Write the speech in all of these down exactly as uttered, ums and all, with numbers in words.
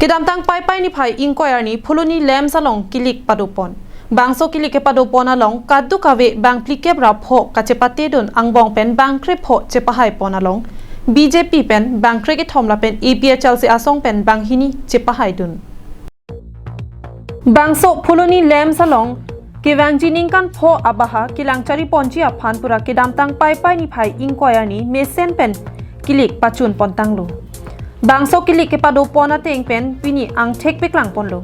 Kedamtang Paipai niphai ingkoi arni Phuloni lamps along kilik padopon. Bangso kilik kepadopon along kadokave bang phlikep ra pho kachepatedun angbong pen bang krepho chepahaipon along B J P pen bang krekethom lapen A P H L C asong pen bang hini chepahaidun. Bangso Phuloni lamps along kevangji ningkan pho abaha kelang chariponji aphan pura kedamtang Paipai niphai ingkoi arni mesen pen kilik pachunpontanglo. Bangso kilik kepadopon ateng pen pini angthek peklangponlo.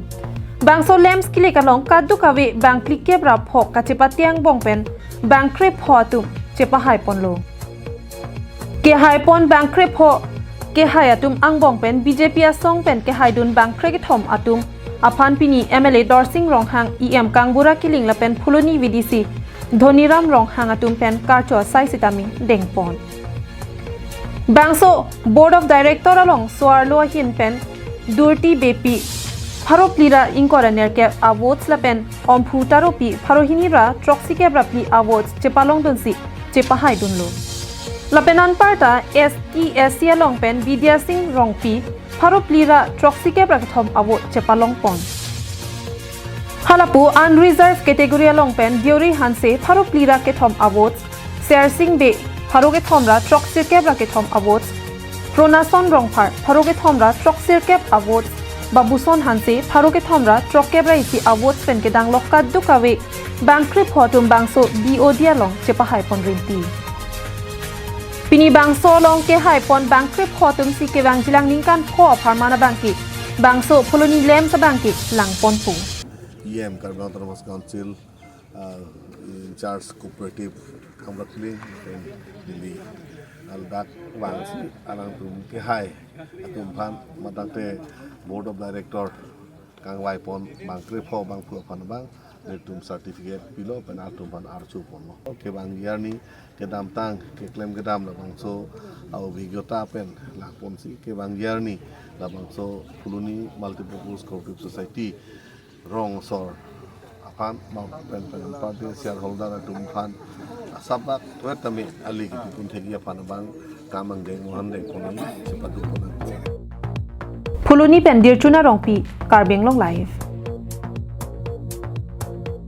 Bangso lamps kilik along kadokave bang phlikep ra pho kachepate angbong pen bang krepho atum chepahaiponlo. Kehaipon bang krepho kehai atum angbong pen B J P asong pen kehaidun bang krekethom atum aphan pini M L A Dorsing Ronghang, E M Kangbura Killing lapen Phuloni V D C Dhoniram Ronghang atum pen karcho asai sitame dengpon. Bangso Board of Director along so-arlo ahin pen Durti Beypi pharo phli ra ingkoi ra nerkep a-votes lapen Omphu Taropi pharo hini ra throksikep ra phli a-votes chepalongdunsi chepahaidunlo. Lapen anparta S T S C along pen Bidya Sing Rongpi pharo phli ra throksikep ra kethom a-vote chepalongpon. Halapu unreserved category along pen Deori Hanse pharo phli ra kethom a-votes, Sersing Bey pharo kethom ra throksirkep ra kethom a-votes, Pronason Rongphar pharo kethom ra throksirkep a-votes, Babuson Hanse pharo kethom ra throkkep ra isi a-votes pen kedang lok kadokave bang krepho atum bangso B O D along chepahaipon rinti. Pini bangso along kehaipon bang krepho atum si kevangjilang ningkan pho apharman abangke bangso Phuloni lamps abangke langponpo. E M Karbi Anglong Autonomous Council, uh, in charge cooperative Kamrapli and Delhi. Ladak vangsi alangtum kehai atum aphan matangte Board of Director kangvaipon bang krepho bang phu aphan bang nelitum certificate pilo pen atum aphan archuponlo. Kevangji arni kedamtang keklem kedam labangso a-obhigyota pen langponsi kevangji arni labangso Phuloni Multipurpose Cooperative Society rong asor aphan bang pen pen party shareholder atum aphan asap bak tuet tame ali kipipun thekji aphan bang kam angdeng mohan deng ponang chepadopon. Phuloni pen Dirchuna Rongpi, Karbi Anglong Live.